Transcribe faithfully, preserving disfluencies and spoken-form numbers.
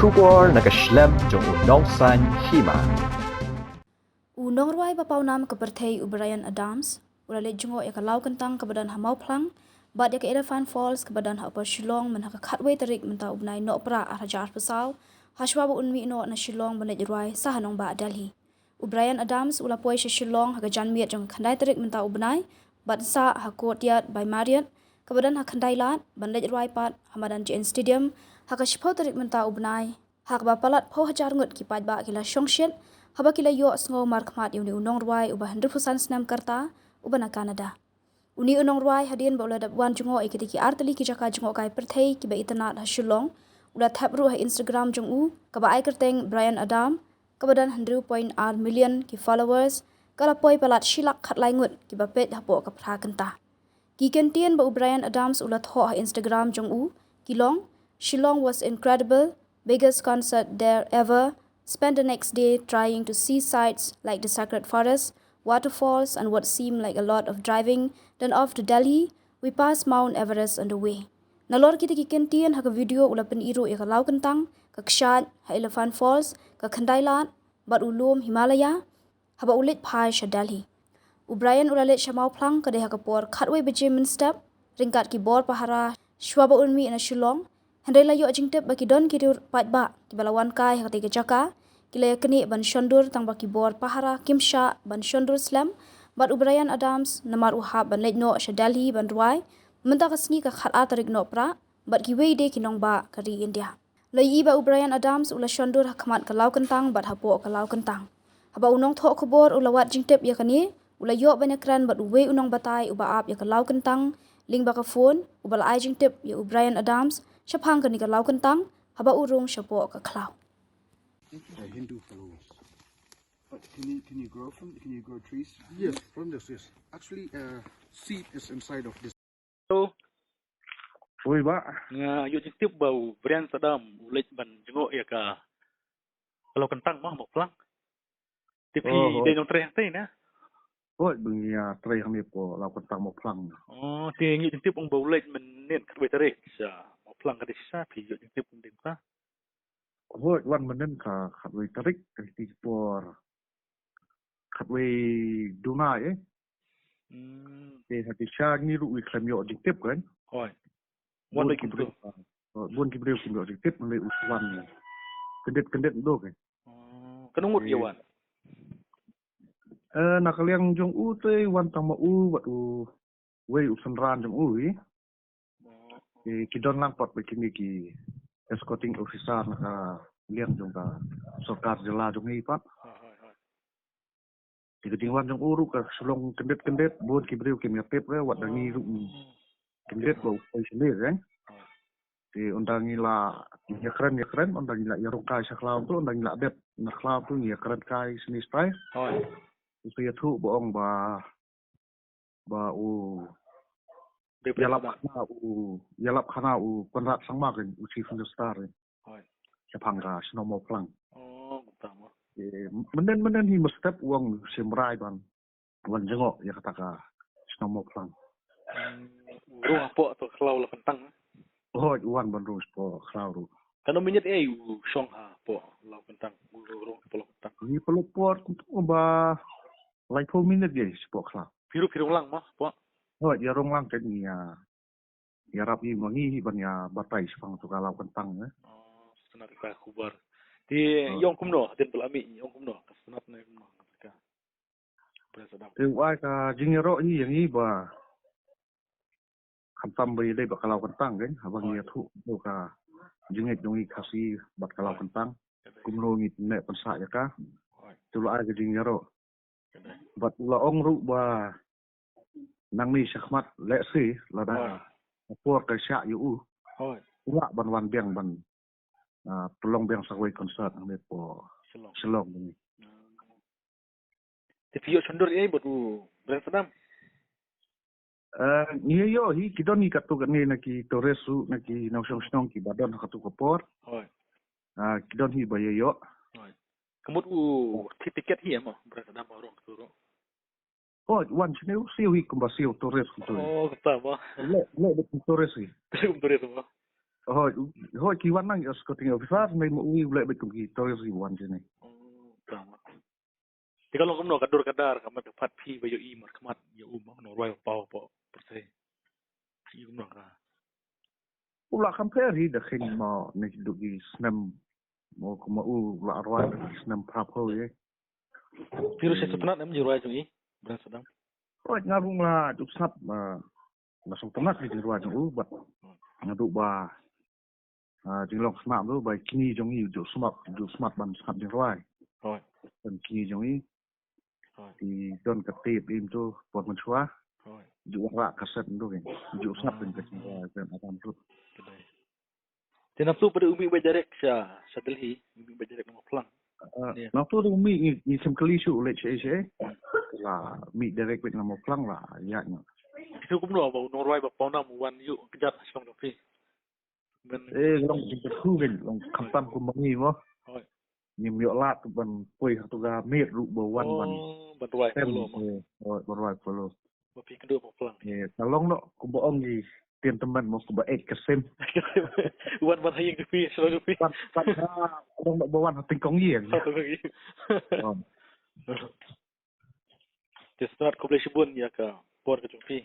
Khubor na ka shlem jong u Nongsaiñ Hima. U nongrwai ba pawnam ka pyrthei u Bryan Adams u la leit jngoh ïa ka law kyntang kaba don ha Mawphlang bad ïa ka Elephant Falls kaba don ha Upper Shillong mynha ka khatwei tarik mynta u bnai Nohprah arhajar arphew saw, hashwa ba un mih noh na Shillong ban leit rwai sha ha nongbah Delhi. U Bryan Adams u la poi sha Shillong ha ka janmiet jong ka khyndai tarik mynta u bnai bad sah ha Courtyard by Marriott kaba don ha Khyndailad ban leit rwai pat ha madan J N Stadium ha ka shiphew tarik mynta u bnai, ha kaba palat phew hajar ngut ki paidbah ki la shongshit haba ki la ïohsngew markhmat ïa une u nongrwai uba hynriewphew san snem ka rta uba na Canada. Une u nongrwai hadien ba u la dep wan jngoh ïa kitei ki artylli ki jaka jngohkai pyrthei kiba itynnad ha Shillong, u la thep ruh ha Instagram jong u kaba ai kyrteng Bryan Adam kaba don hynriew point ar million ki followers, ka la poi palat shi lak khatlai ngut kiba peit hapoh ka phra kynta. Ki kyntien ba u Bryan Adams u la thoh ha Instagram jong u ki long: "Shillong was incredible, biggest concert there ever, spent the next day trying to see sights like the Sacred Forest, waterfalls and what seemed like a lot of driving, then off to Delhi, we passed Mount Everest on the way." Nalor kitei ki kyntien ha ka video u la pyni ruh ïa ka law kyntang, ka kshaid ha Elephant Falls, ka Khyndailad bad u lum Himalaya haba u leit phai sha Delhi. U Bryan u la leit sha Mawphlang ka dei ha ka por khatwei baje mynstep ryngkat ki bor pahara shwa ba un mih na Shillong, hynrei la ïoh jingtip ba ki don ki riew paidbah kiba la wan kai ha katei ka jaka, ki la ïa knieh ban shondur tang ba ki bor pahara kim shah ban shondur slem bad u Bryan Adams namar u hap ban leit noh sha Delhi ban rwai mynta ka sngi ka khatar tarik Nohprah bad kiwei de ki nongbah ka ri India. La ïohi ba u Bryan Adams u la shondur ha khmat ka law kyntang bad hapoh ka law kyntang. Haba u nongthoh khubor u la wad jingtip ïa kane, u la ïoh ban ïakren bad uwei u nongbatai uba ap ïa ka law kyntang lyngba ka phone, uba la ai jingtip ïa u Bryan Adams shaphang kane ka law kyntang haba u rung shapoh ka khlaw. Uh, Hindu followers. But can you, can you grow from, can you grow trees? Yes, from this, yes. Actually, uh, seed is inside of this. Hello. Oi, bah. Nga ïoh jingtip ba u Bryan Sadam u leit ban jngoh ïa ka law kyntang mo ha Mawphlang. Te phi dei nongtrei hangtei ne? Hooid, ba ngi ïa trei hangne hapoh law kyntang Mawphlang. Oh, te ngi ïoh jingtip ong ba u leit mynnin khatwei tarik sha Mawphlang, ka dei shisha phi ïoh jingtip ong dei kumta? Hooid, wan mynnin ka khatwei tarik, ka dei ki por khatwei duna eh. Hmm. Te ha ki sha ngi ruh ngi khlem ïoh jingtip kan. Hooid. Wan bun ki briew, bun ki briew kim ïoh jingtip, mynta u wan kyndit kyndit ndu kan. Hmm. Katno ngut ïa wan? Eh, na ka liang jong u te wan tang ma u bad u wei u synran jong u hi. Ki, ki don lang pat bad kine ki escorting officer na ka liang jong ka sorkar jylla jong ngi pat. Te ka jingwan jong u ruh ka shlong kyndit kyndit, bun ki briew kim ïa tip re, wat da ngi ruh kyndit ba u poi shane re. Te ynda ngi la ïakren ïakren, ynda ngi la ïarung kai sha khlaw tu, ynda ngi la dep na khlaw tu ngi ïakren kai shane shatai. U sa ïathuh ba ong ba ba u ïalap khana u, ïalap khana u Conrad Sangma kan, u Chief Minister kan. Hooid. Shaphang ka shnong Mawphlang. Oh, kumta mo. Eh, mynnin mynnin hi mynstep u ong u shim rai ban wan jngoh ïa kata ka shnong Mawphlang. Hmm, u rung hapoh to khlaw law kyntang. Hooid, u wan ban rung shapoh khlaw ruh. Katno minit eh u shong hapoh law kyntang, u rung hapoh law kyntang? Ngi pynlut por kumto ba laiphew minit ïa shapoh khlaw. Phi ruh phi rung lang mo hapoh? Hooid, ïa rung lang kan, ïa, ïarap ïa ma ngi hi ban ïa batai shaphang to ka law kyntang eh. Oh, sngewtynnat ïa ka khubor. Te ïong kumno hadien ba la mih, ïong kumno, ka sngewtynnat ne kumno ka? Te u ai ka jingïaroh hi ïa ngi ba khamtam ba ïadei bad ka law kyntang kan, haba ngi ïathuh ka jingngeit jong ngi Khasi bad ka law kyntang, kumno ngi pynneh pynsah ïa ka. Te u la ai ka jingïaroh. Bad u la ong ruh ba nangne shakhmat lehse lada ka por ka shah ïa u, u lah ban wan biang ban, ah, pynlong biang sa kawei concert hangne hapoh Shillong. Shillong. Te phi ïoh shondur ei bad u Bryan Sadam? Eh, ngi ïoh hi, ki don hi katto katne na ki tourist ruh, na ki nongshong shnong kiba don ha katto ka por. Hooid. Ah, ki don hi ba ïoh. Hooid. Ka mut u thied tiket hi mo, Bryan Sadam, u rung katto ruh? Hooid, wan shane ruh siew hi kumba siew tourist kumto. Oh, kumta mo. Leh, leh dei kum tourist hi. Kum tourist mo. Hoi, hoi ki wan nang ïa scouting officer, ne ma u leh bad kum ki tourist wan sini. Te ka long kumno ka dur ka dar ka mat ka pat phi ba ïohi markhmat ïa u ma u nongrwai ba paw hapoh pyrthei. Phi kumno ka. U la compare hi da khin ma ne duk i snem mo kuma u la rwai da ki snem phra phew ye. Phi ruh shisha sngewtynnat em jingïarwai jong i? Bren Sadam. Hoi nga ruh nga duk sngap ma nga sngewtynnat ïa jingïarwai jong u bad nga duk ba ah, jinglong sngap tu ba kini jong i ju sngap ju sngap ban sngap jingïarwai. Hoi. Ban kini jong i. Hoi. Ti don ka tip im tu por mynshwa. Hoi. Ju wah ka set tu kan. Ju sngap ban ka jingïarwai kan atam tu. Kedai. Te nangtu pat u mih beit direct sha sha Delhi, u mih beit direct na Mawphlang. Ah, nangtu u mih ngi ngi shem kali shu leh sha sha. La mih direct beit na Mawphlang la ïa nga. Phi kumno ba u nongrwai ba pawnam u wan ïuh kjat sha jong phi. Eh, long jingkyrkhu kan, long khamtam kum ma ngi mo. Hoi. Ngim ïoh lad ban poi ha tu ga miet ruh ba wan ban. Oh, ban rwai polo mo. Eh, hoi, ban rwai polo. Ba phi kynduh Mawphlang. Eh, ka long noh kumba ong i tien tymmen mo kumba ek ka sim. Wan ban ha ïing jong phi, shlong jong phi. Ban ban ha long noh ba wan ha tyngkong ïing. Ha tyngkong ïing. Oh. Te sngewtynnat khublei shibun ïa ka por ka jong phi.